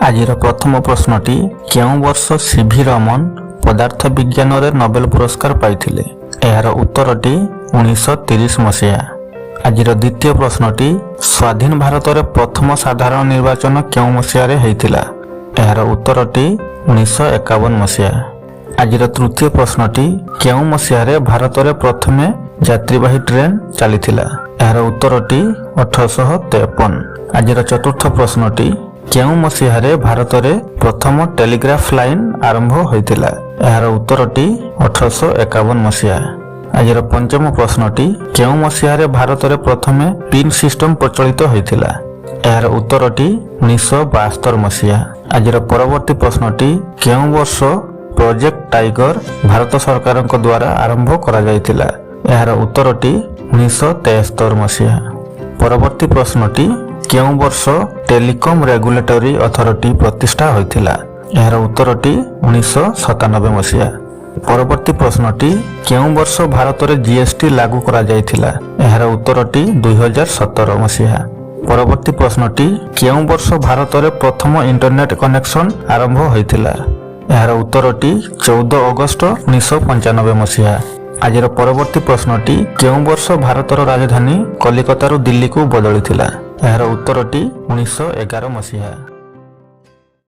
ଆଜିର ପ୍ରଥମ ପ୍ରଶ୍ନଟି, କେଉଁ ବର୍ଷ ସିଭି ରମନ ପଦାର୍ଥ ବିଜ୍ଞାନରେ ନୋବେଲ ପୁରସ୍କାର ପାଇଥିଲେ? ଏହାର ଉତ୍ତରଟି 1930 ମସିହା। ଆଜିର ଦ୍ୱିତୀୟ ପ୍ରଶ୍ନଟି, ସ୍ୱାଧୀନ ଭାରତରେ ପ୍ରଥମ ସାଧାରଣ ନିର୍ବାଚନ କେଉଁ ମସିହାରେ ହେଇଥିଲା? ଏହାର ଉତ୍ତରଟି 1951 ମସିହା। ଆଜିର ତୃତୀୟ ପ୍ରଶ୍ନଟି, କେଉଁ ମସିହାରେ ଭାରତରେ ପ୍ରଥମେ ଯାତ୍ରୀବାହୀ ଟ୍ରେନ୍ ଚାଲିଥିଲା? ଏହାର ଉତ୍ତରଟି 1853। ଆଜିର ଚତୁର୍ଥ ପ୍ରଶ୍ନଟି, କେଉଁ ମସିହାରେ ଭାରତରେ ପ୍ରଥମ ଟେଲିଗ୍ରାଫ ଲାଇନ୍ ଆରମ୍ଭ ହୋଇଥିଲା? ଏହାର ଉତ୍ତରଟି 1851 ମସିହା। ଆଜିର ପଞ୍ଚମ ପ୍ରଶ୍ନଟି, କେଉଁ ମସିହାରେ ଭାରତରେ ପ୍ରଥମେ ପିନ୍ ସିଷ୍ଟମ ପ୍ରଚଳିତ ହୋଇଥିଲା? ଏହାର ଉତ୍ତରଟି 1972 ମସିହା। ଆଜିର ପରବର୍ତ୍ତୀ ପ୍ରଶ୍ନଟି, କେଉଁ ବର୍ଷ ପ୍ରୋଜେକ୍ଟ ଟାଇଗର ଭାରତ ସରକାରଙ୍କ ଦ୍ୱାରା ଆରମ୍ଭ କରାଯାଇଥିଲା? ଏହାର ଉତ୍ତରଟି 1973 ମସିହା। ପରବର୍ତ୍ତୀ ପ୍ରଶ୍ନଟି, କେଉଁ ବର୍ଷ ଟେଲିକମ୍ ରେଗୁଲେଟରୀ ଅଥରିଟି ପ୍ରତିଷ୍ଠା ହୋଇଥିଲା? ଏହାର ଉତ୍ତରଟି 1997 ମସିହା। ପରବର୍ତ୍ତୀ ପ୍ରଶ୍ନଟି, କେଉଁ ବର୍ଷ ଭାରତରେ ଜିଏସଟି ଲାଗୁ କରାଯାଇଥିଲା? ଏହାର ଉତ୍ତରଟି 2017 ମସିହା। ପରବର୍ତ୍ତୀ ପ୍ରଶ୍ନଟି, କେଉଁ ବର୍ଷ ଭାରତରେ ପ୍ରଥମ ଇଣ୍ଟରନେଟ୍ କନେକ୍ସନ ଆରମ୍ଭ ହୋଇଥିଲା? ଏହାର ଉତ୍ତରଟି 14 ଅଗଷ୍ଟ 1995 ମସିହା। ଆଜିର ପରବର୍ତ୍ତୀ ପ୍ରଶ୍ନଟି, କେଉଁ ବର୍ଷ ଭାରତର ରାଜଧାନୀ କଲିକତାରୁ ଦିଲ୍ଲୀକୁ ବଦଳିଥିଲା? ଏହାର ଉତ୍ତରଟି 1911 ମସିହା।